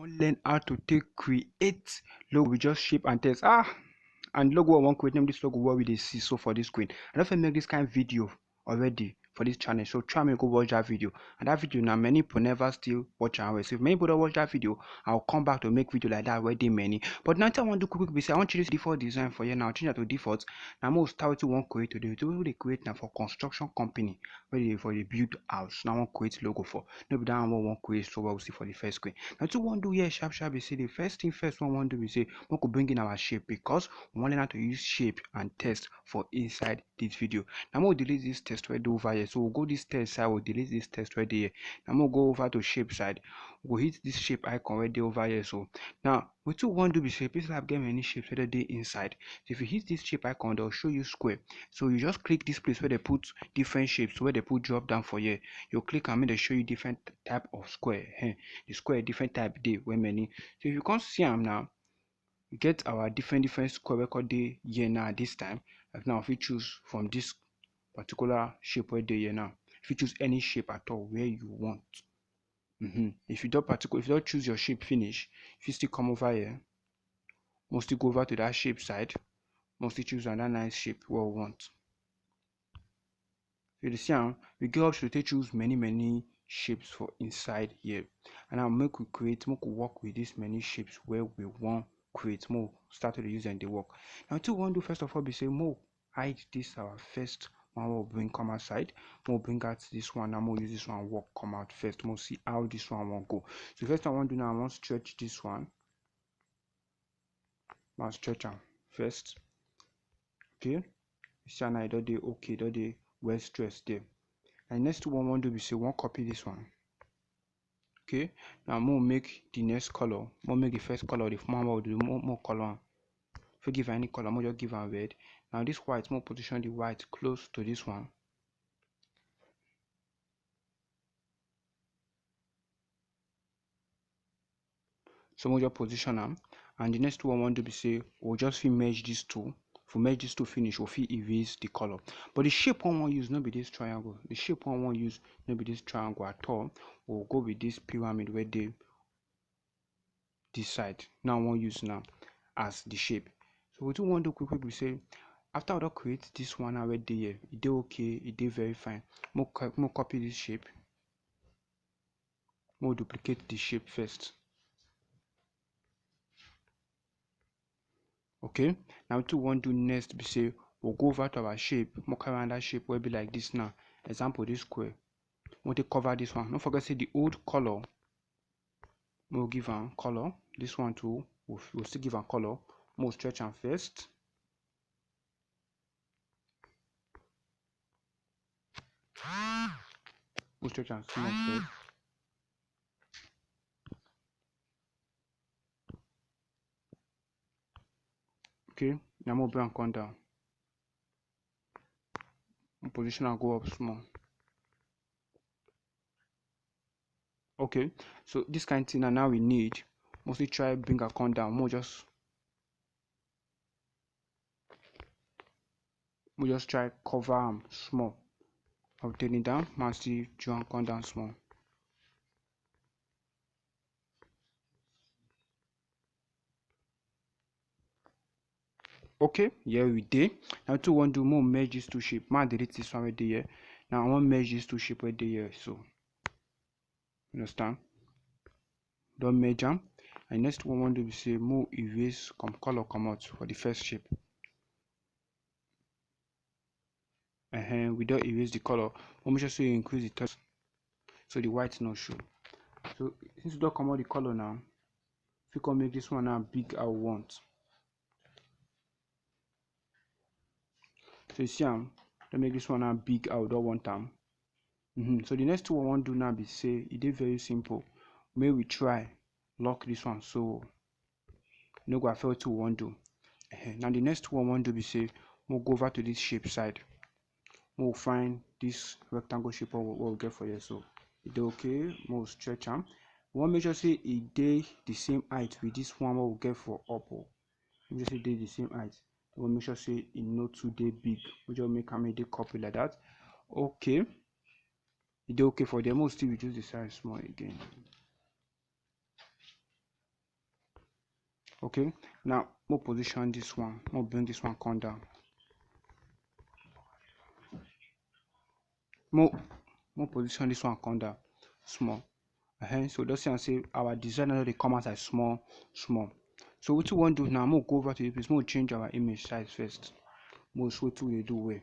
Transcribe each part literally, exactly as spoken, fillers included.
Learn how to take create logo with just shape and text. Ah, and logo I wan create, name this logo wey we dey see so for this screen. I don fit make this kind video already for this channel, so try make you go watch that video. And that video na many people never still watch am well. So if many people don watch that video, I'll come back to make video like that wey dey many. But now I wan do quick quick be say I wan change this default design for here now, change am to default. Now make we start wetin we wan create today. Wetin we dey create na for construction company wey dey for dey build house. Now I wan create logo for, no be that one wey we wan create so wey we see for the first screen. Now wetin we wan do here sharp sharp be say the first thing first wey we wan do be say make we bring in our shape, because we wan learn how to use shape and text for inside this video. Now make we delete this text wey dey over here. So we go this text side, we delete this text wey dey here. Now make we go over to shape side. We go hit this shape icon wey dey over here. So now wetin we wan do be say Pixel Lab get many shapes wey dey inside. So if you hit this shape icon, they'll show you square. So you just click this place where they put different shapes, where they put drop down for here. You click am, make they show you different type of square. Eh, the square different type dey wey many. So if you come see am now, we get our different different square wey come dey here now this time. Like now, if you choose from this particular shape wey dey here now, if you choose any shape at all where you want. Mm-hmm. If you don't particular, if you don't choose your shape finish, if you still come over here, mostly go over to that shape side, mostly choose another nice shape we want. So you see am, we get option to take choose many many shapes for inside here. And now make we create, make we work with these many shapes where we want create. Make we start to use them dey work. Now wetin we wan do first of all be say make we hide this our first one wey we bring come outside. Make we bring out this one now, make we use this one work come out first. Make we see how this one wan go. So first I wan do now, I wan stretch this one. Now stretch am first. Okay. You see now e don dey okay, e don dey well stretched there. And next one we wan do be say we wan copy this one. Okay. Now make we make the next color, make we make the first color, the one wey we do, make we, make we color am. If you give any color, make we just give am red. Now this white, make we position the white close to this one. So make we just position am. And the next one we wan do be say we just fit merge these two. If we merge these two finish, we fit erase the color. But the shape we wan use no be this triangle. The shape we wan use no be this triangle at all. We'll go with this pyramid wey dey this side. Now we wan use now as the shape. So wetin we wan do quick quick be say after we don create this one now wey dey here, e dey okay, e dey very fine. Make we co-, make we copy this shape. Make we duplicate the shape first. Okay, now wetin we wan do next be say we go over to our shape, make we carry another shape wey be like this now. Example, this square. Make we take cover this one. No forget say the old color, make we give am color. This one too, we, we still give am color. Make we stretch am first. Make we stretch am small first. Okay, now make we bring am come down. Make we position am go up small. Okay, so this kind thing now, now we need mostly try bring am come down. Make we just, make we just try cover am small. I'll turn it down. Make we still draw am come down small. Okay, here we dey. Now wetin we wan do, make we merge these two shape. Make I delete this one wey dey here. Now I wan merge these two shape wey dey here. So, understand? Don merge am. And next one we wan do be say make we erase some color comot for the first shape. Uh-huh, we don erase the color. But make sure say you increase the text so the white no show. So since we don comot the color now, we fit come make this one now big how we want. So you see am, don make this one now big how we don want am. Mm-hmm. So the next thing we wan do now be say e dey very simple. Make we try lock this one so e no go affect wetin we wan do. Ehen. Now the next thing we wan do be say make we go over to this shape side. Make we find this rectangle shape wey we, wey we get for here so. E dey okay, make we stretch am. We wan make sure say e dey the same height with this one wey we get for up o. Make sure say e dey the same height. We wan make sure say e no too dey big. We just make am make e dey couple like that. Okay. E dey okay for there. Make we still reduce the size small again. Okay, now mo position this one, mo bring this one come down. Mo mo position this one come down small. Uh-huh. So just see and say our design already come out as small, small. So what we want to do now, mo go over to this place, mo change our image size first. Mo show wetin we dey do well.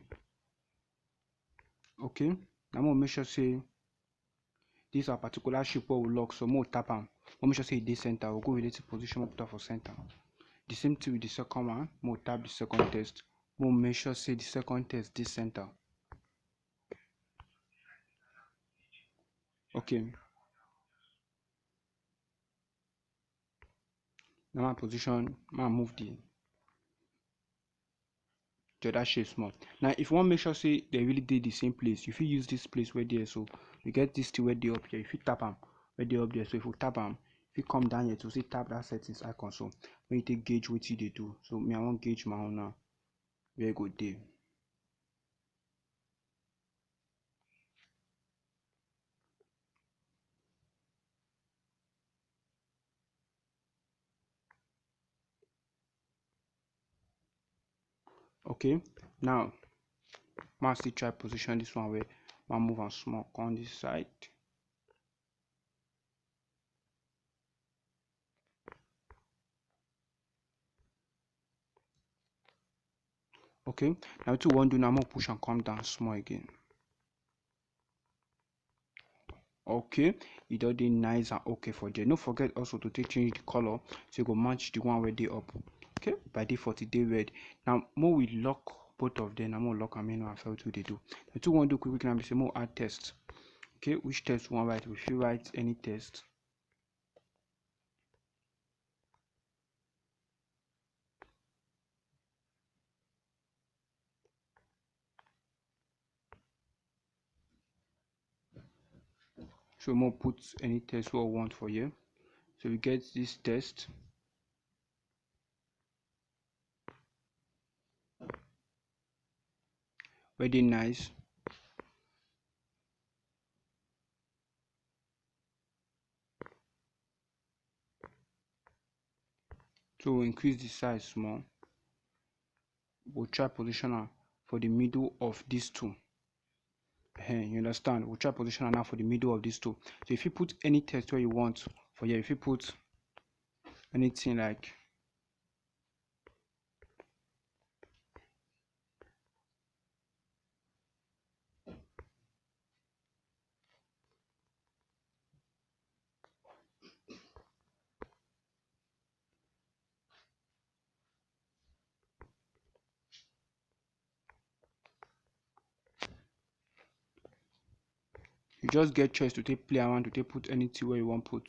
Okay, now mo make sure say this our particular shape wey we lock, so mo tap am. Mo make sure say e dey center. We'll go relative position, mo put am for center. The same thing with the second one, mo tap the second text. Mo make sure say the second text dey center. Okay. Now my position, now move the the other shape small. Now if you want make sure say they really dey the same place, you fit use this place wey dey so. You get this thing wey dey up here, you fit tap am, wey dey up there. So if you tap am, if you come down here to see tap that settings icon, so when you take gauge what you dey do. So me, I want gauge my own now. Where e go dey? Okay, now ma still try position this one where ma move am small on this side. Okay, now what we want do now, mo push and come down small again. Okay, e don dey nice and okay for there. No forget also to take change the color so e go match the one wey dey up. Okay, by default e dey red. Now mo we lock both of them. Now mo lock am in and felt we dey do. The two one do quick quick now be say mo add text. Okay, which text we wan write? We fit write any text. So mo put any text we want for here. So we get this text. Very nice. So we increase the size small. We'll try position am for the middle of these two. Ehen, you understand? We'll try position am now for the middle of these two. So if you put any text where you want for here, if you put anything like you just get choice to take play around, to take put anything where you want put.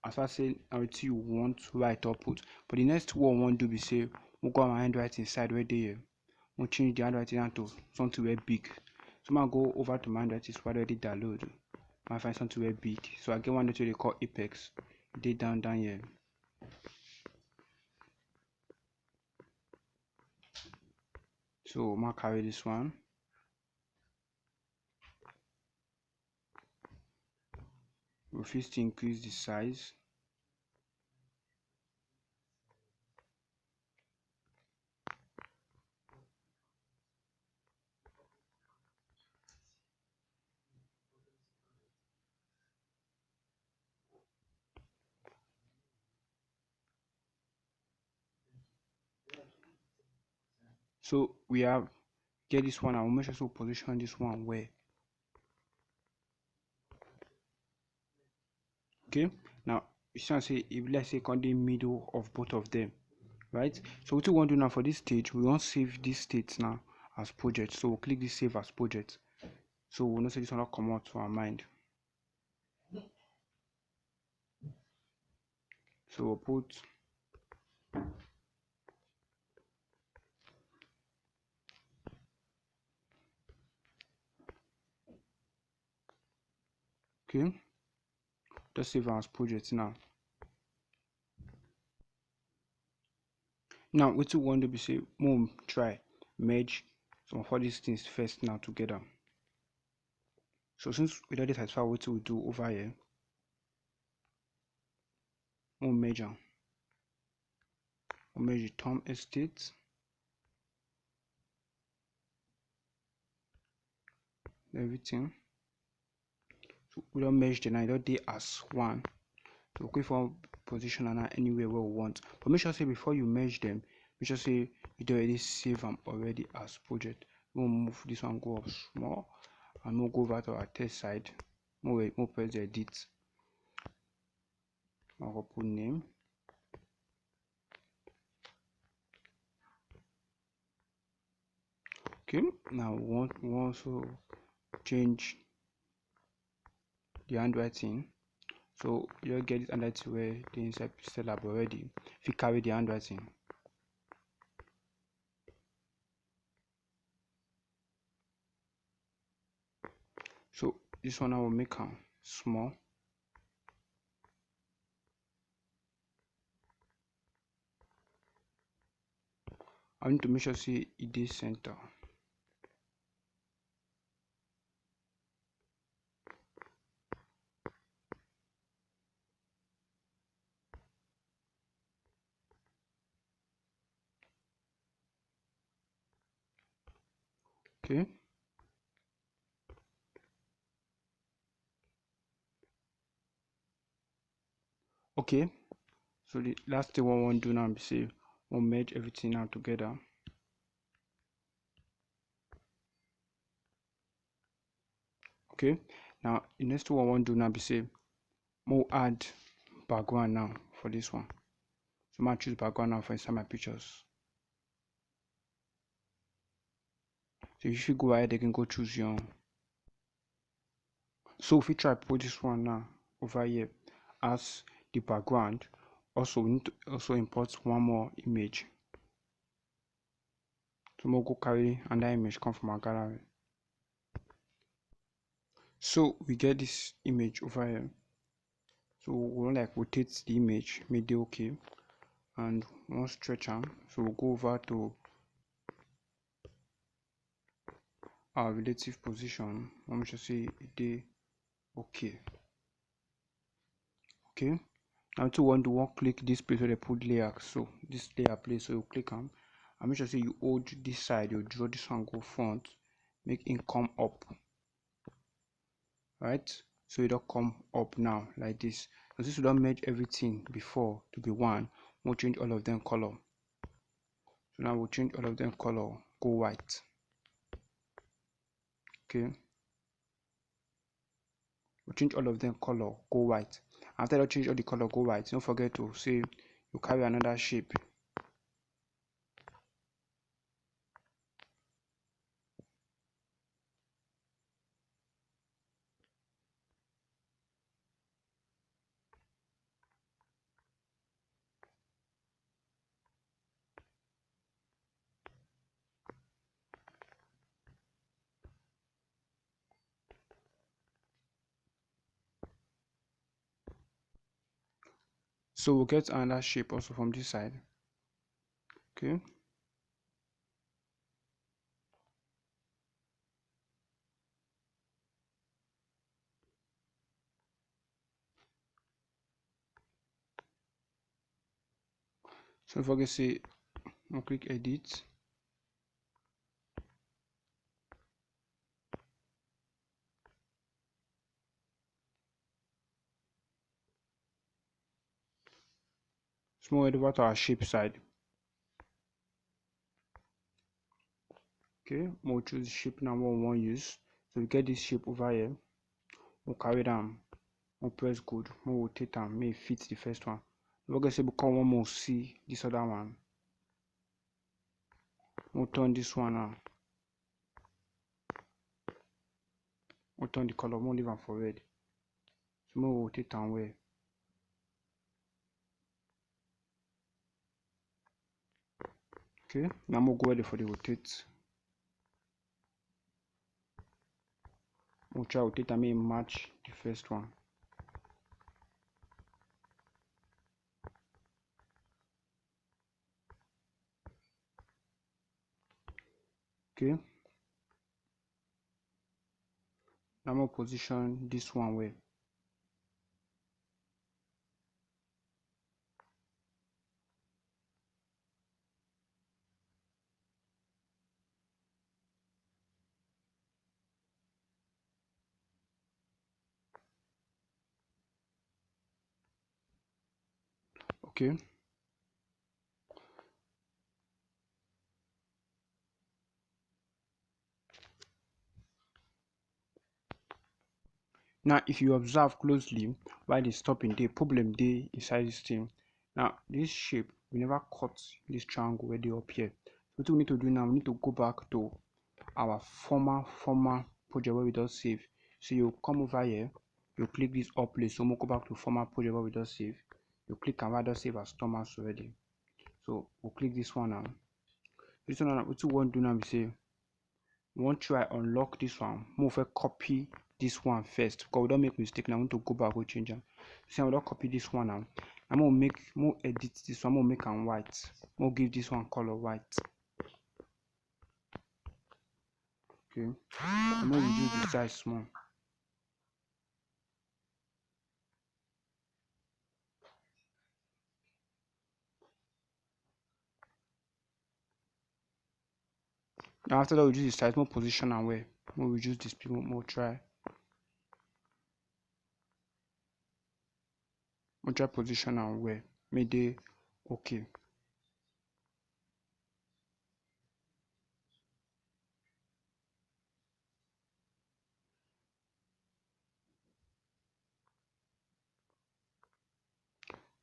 As I say, everything you want write or put. But the next one we wan do be say we go our handwriting side right there. We change the handwriting now to something very big. So I go over to my handwriting squad already download. I find something very big. So I get one that they call Apex. They down down here. So I carry this one. We fit increase the size. So we have get this one. I will make sure to position this one where. Okay, now you see say if let's say come the middle of both of them, right? So what we want to do now for this stage, we want save this state now as project. So we'll click this save as project. So we'll not say this one not come out to our mind. So we'll put okay. Just save as project now. Now what we want to be say mo try merge some of all these things first now together. So since we already satisfy what we do over here, mo merge am. We'll merge the thumb estate. Everything. So we don merge the nine, don dey as one. So we fit position am anywhere where we want. But make sure say before you merge them, make sure say you don already save am already as project. We'll move this one go up small, and we'll go over to our test side. We'll, we'll press the edit. I'll put name. Okay, now we want, we also change the handwriting. So you get this handwriting where the inside Pixel Lab already. If you carry the handwriting. So this one I will make am small. I need to make sure say e dey center. Okay. Okay. So the last thing we want to do now be say we merge everything now together. Okay. Now the next thing we want to do now be say we'll add background now for this one. So I choose background now for inside my pictures. So you fit go ahead again, go choose your own. So if you try put this one now over here as the background, also we need to also import one more image. So we'll go carry another image come from our gallery. So we get this image over here. So we'll like rotate the image, make dey okay, and we'll stretch am. So we'll go over to our relative position. We'll make sure say e dey okay. Okay. Now to want to one click this place where they put layer. So this layer place, so you click am. And make sure say you hold this side, you draw this one go front, make it come up. Right? So it don't come up now like this. So since we don't merge everything before to be one, we'll change all of them color. So now we'll change all of them color, go white. Okay. We'll change all of them color, go white. After you change all the color, go white. Don't forget to say you carry another shape. So we'll get another shape also from this side. Okay. So if I can say, I'll click edit. Small edit over to our shape side. Okay, we'll choose shape now we want use. So we get this shape over here. We'll carry down. We'll press good. We'll rotate am. May fit the first one. We're gonna say become one more see this other one. We'll turn this one now. We'll turn the color. We'll leave am for red. So we'll rotate am well. Okay, now we'll go ahead for the rotate. We'll try rotate and make match the first one. Okay. Now we'll position this one way. Okay. Now, if you observe closely, why the stopping dey, problem dey inside this thing. Now, this shape, we never cut this triangle wey dey up here. So wetin we need to do now, we need to go back to our former, former project wey we don save. So you come over here, you click this up place. So we go back to former project wey we don save. You click am, I don save as Thomas already. So we'll click this one now. This one now, wetin we wan do now be say, we wan try unlock this one. Make we first copy this one first, because we don make mistake now. We need to go back, go change am. See, we don copy this one now. I'm gonna make, make we edit this one, make we make am white. Make we give this one color white. Okay. Make we reduce the size small. Now, after that, we reduce the size, make we position am well. Make we reduce this people, make we try. Make we try position am well. Make e dey okay.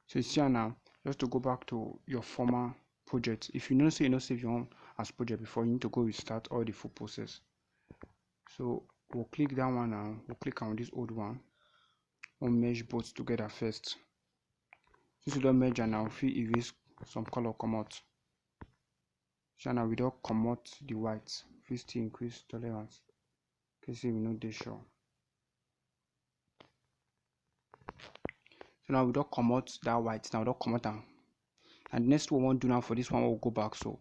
So you see am now, just to go back to your former project. If you know say you no save your own as project before, you need to go restart all the full process. So we'll click that one now. We'll click on this old one. We'll merge both together first. Since we don merge am now, we fit erase some color comot. So now we don comot the white. We fit still increase tolerance in case say we no dey sure. So now we don comot that white. Now we don comot am. And the next one we wan do now for this one, we'll go back. So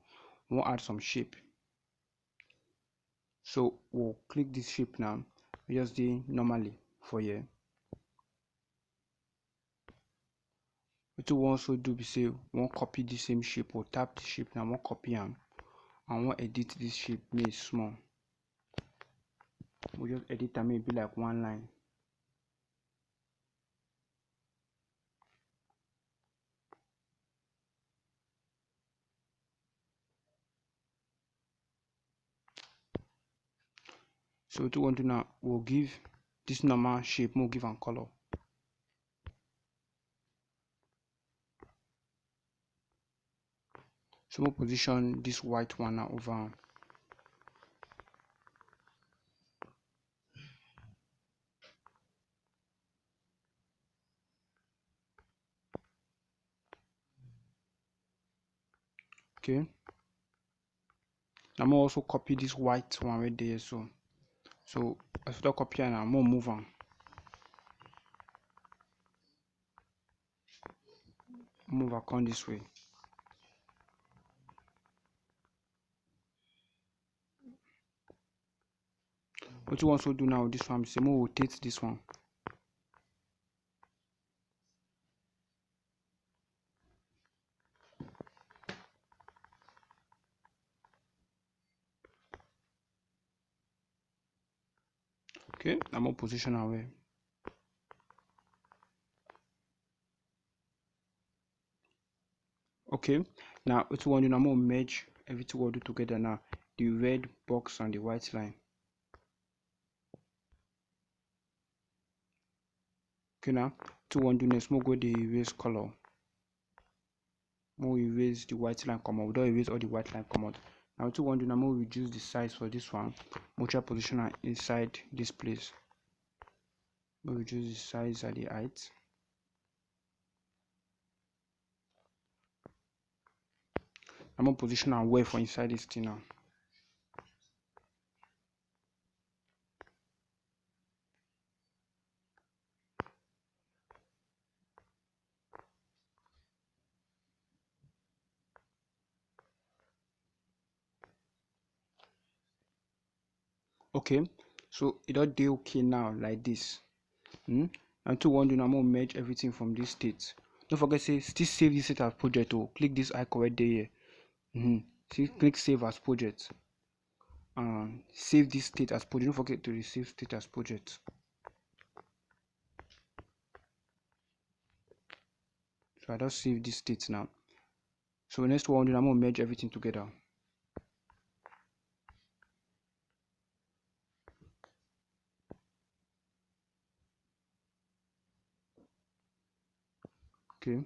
we wan add some shape. So we'll click this shape now. We just dey normally for here. Wetin we wan also do be say we wan copy the same shape. We'll tap the shape now, we wan copy am, and we wan edit this shape make e small. We just edit am make e be like one line. So wetin we wan do now, we'll give this normal shape, we'll give am color. So we'll position this white one now over am. Okay. Now we'll also copy this white one right there. So, so as we don copy am now, we'll move am. Move am come this way. Wetin we wan also do now, this one, we say make we rotate this one. Okay, I'm gonna position am well. Okay, now wetin we wan do now, I'm gonna merge everything we do together now. The red box and the white line. Okay, now wetin we wan do next, make we go the erase color. Make we erase the white line comot. We don erase all the white line comot. Now wetin we wan do now, make we reduce the size for this one. Make we try position am inside this place. Make we reduce the size and the height. I'm gonna position am well for inside this thing now. Okay, so e don dey okay now like this. Hmm? And wetin we wan do now, make we merge everything from this state. Don't forget say still save this state as project o. Click this icon right there here. Hmm. See, click save as project. And save this state as project. Don't forget to save state as project. So I just save this state now. So next one, I'm gonna merge everything together. Okay.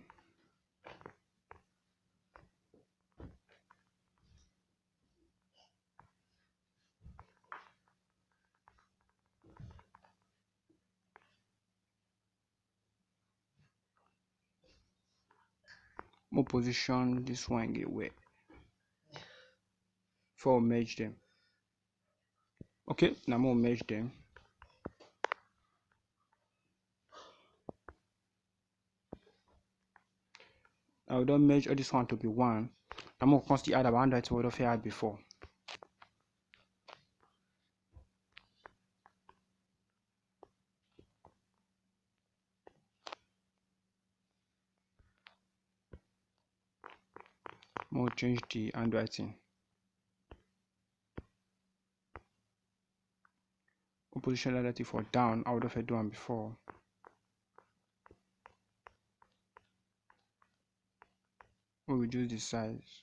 Mo position this one get where for merge them. Okay, now mo merge them. I will don merge all this one to be one. Now mo constantly add about hundred to what I had before. Mo change the handwriting. Position that for down. I would have done before. We reduce the size.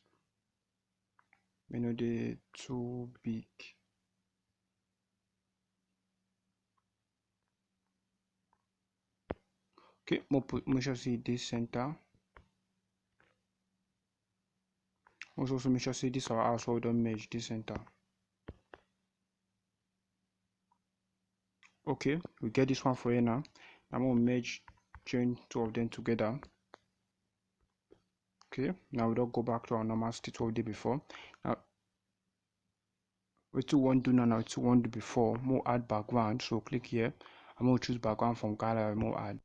You know, they too big. Okay, mo put, make sure see this center. Also, also make sure see this our house, so we don't merge this center. Okay, we get this one for here now. I'm gonna merge, join two of them together. Okay, now we don't go back to our normal state of day before. Now we two want do now, now we two want do before. More add background. So click here. I'm gonna choose background from gallery. More add.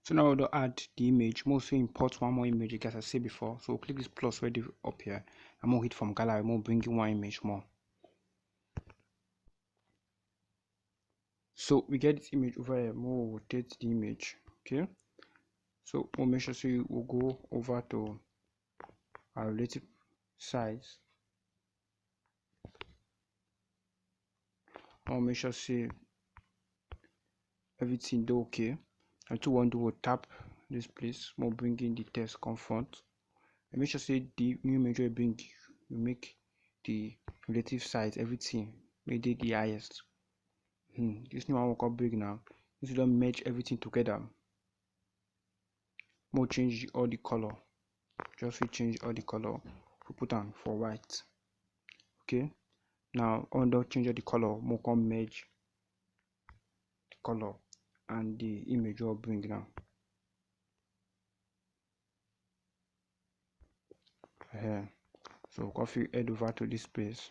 So now we don't add the image. More say import one more image, as I said before. So click this plus right up here. I'm gonna hit from gallery. More bring in one image more. So we get this image over here. More rotate the image. Okay. So we'll make sure so we'll go over to our relative size. I'll make sure see everything do okay. I too want to tap this place, more bring in the text comfort. And make sure see the new image you bring, you make the relative size, everything, make it the highest. Hmm. This new one will come big now. This will merge everything together. More change all the color. Just we change all the color. We put on for white. Okay. Now on the change all the color, more come merge the color and the image will bring down. Uh, so if you head over to this space.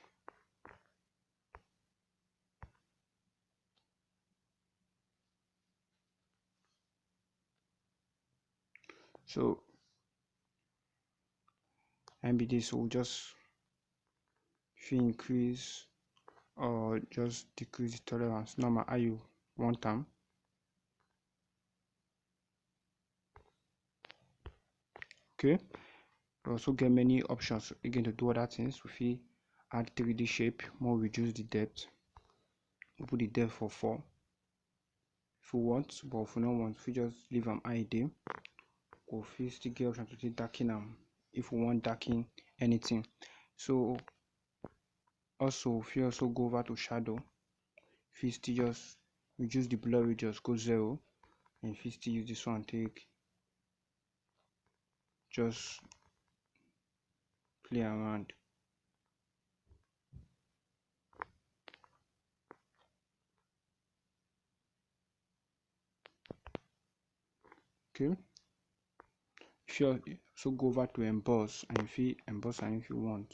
So M B D, so we'll just increase or just decrease the tolerance. Normal, are you one time? Okay. We also get many options again to do other things. We fit add three D shape, more reduce the depth. We put the depth for four if we want, but if we no want, we just leave am how e dey. We fit still get option to take darken am if we want darken anything. So also, if you also go over to shadow, if you still just reduce the blur radius, go zero, and if you still use this one, take just play around. Okay. If you so go over to emboss and if you emboss and if you want.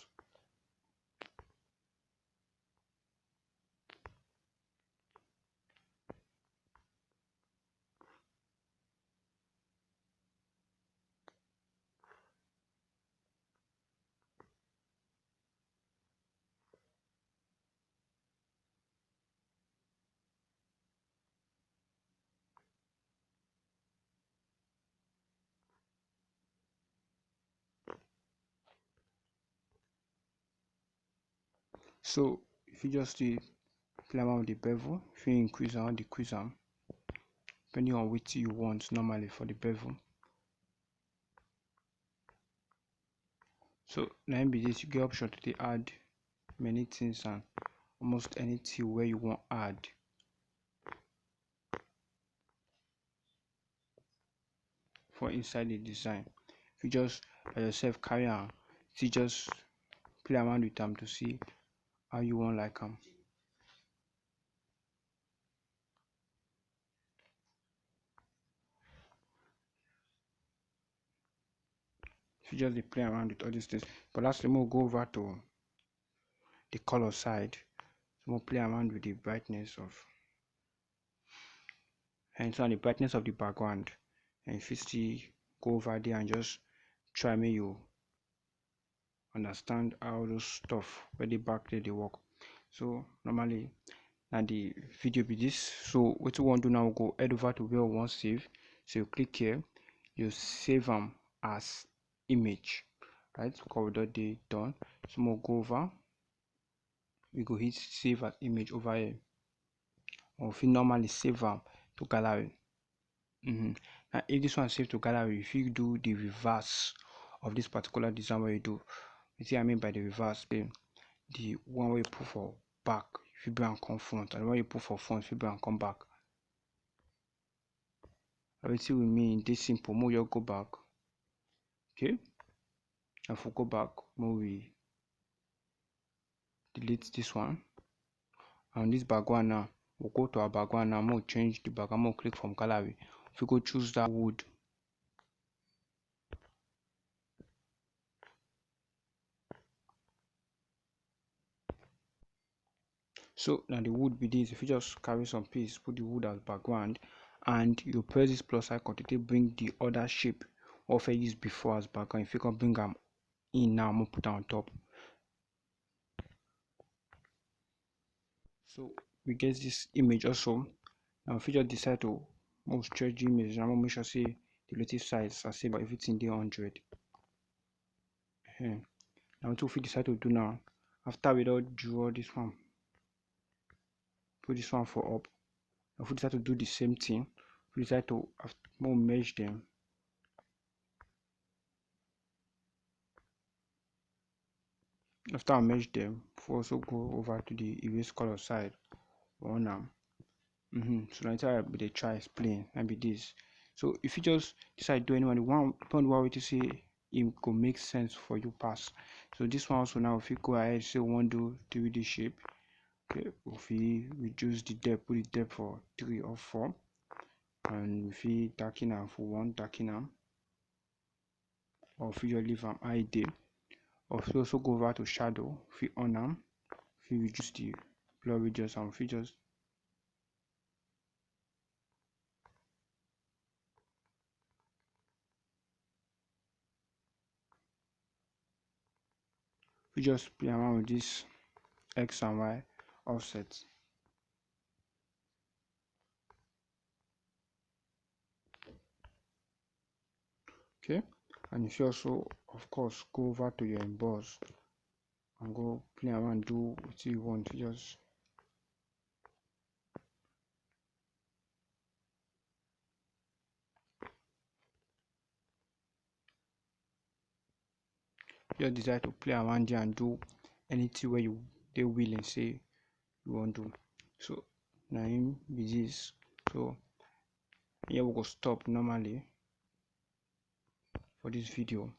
So if you just see play around with the bevel, if you increase or decrease them, depending on what you want normally for the bevel. So na im be this, you get option to dey add many things and almost anything wey you wan add for inside the design. If you just by yourself carry am, see, just play around with am to see how you wan like am. If you just dey play around with all these things. But lastly, we'll go over to the color side. So we'll play around with the brightness of, and so on the brightness of the background. And if you see, go over there and just try me you understand how those stuff where the back there they work. So normally now the video be this. So what you want to do now, go head over to where you want save. So you click here, you save them as image, right? So we don dey done. So we'll go over, we go hit save as image over here. Or if you normally save them to gallery. Mm-hmm. Now if this one save to gallery, if you do the reverse of this particular design, what you do, you see I mean by the reverse, the, the one we put for back, if you bring come front, and when you put for front, if you bring come back. Everything we mean this simple, more you go back. Okay, and if we go back, more we delete this one. And this background now, we'll go to our background now, more change the background, more click from gallery. If we go choose that wood. So now the wood be this. If you just carry some piece, put the wood as background, and you press this plus icon to take bring the other shape of I use before as background. If you can bring them in now, I'm gonna put on top. So we get this image also. Now if you just decide to more stretch the image, I'm gonna make sure say the relative size, I say about everything dey hundred. Now what we decide to do now, after we don't draw this one, put this one for up. If we decide to do the same thing, we decide to more merge them. After I merge them, we also go over to the erase color side. Run am. Mm-hmm. So now I be dey try explain. I be this. So if you just decide do anyone one point one way to say it go make sense for you pass. So this one also now, if you go ahead say we want do three D shape, okay, if we reduce the depth, put the depth for three or four, and if we darken am for one, darken am, or if you just leave am high day, or if you also go over to shadow, if you on am, if you reduce the blur radius, and if you just we just play around with this X and Y offset. Okay, and if you also, of course, go over to your emboss and go play around, do what you want. Just just decide to play around there and do anything where you they willing say you want to. So now him be this. So here we go stop normally for this video.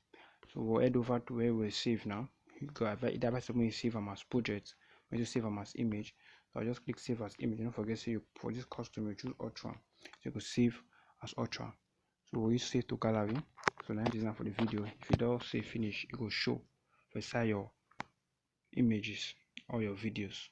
So we'll head over to where we save now. You go either by something you save them as project, when you save them as image. So I'll just click save as image. Don't forget say you for this custom you choose Ultra. So you go save as Ultra. So we'll use save to gallery. So now this is now for the video. If you don't save finish, it will show beside your images or your videos.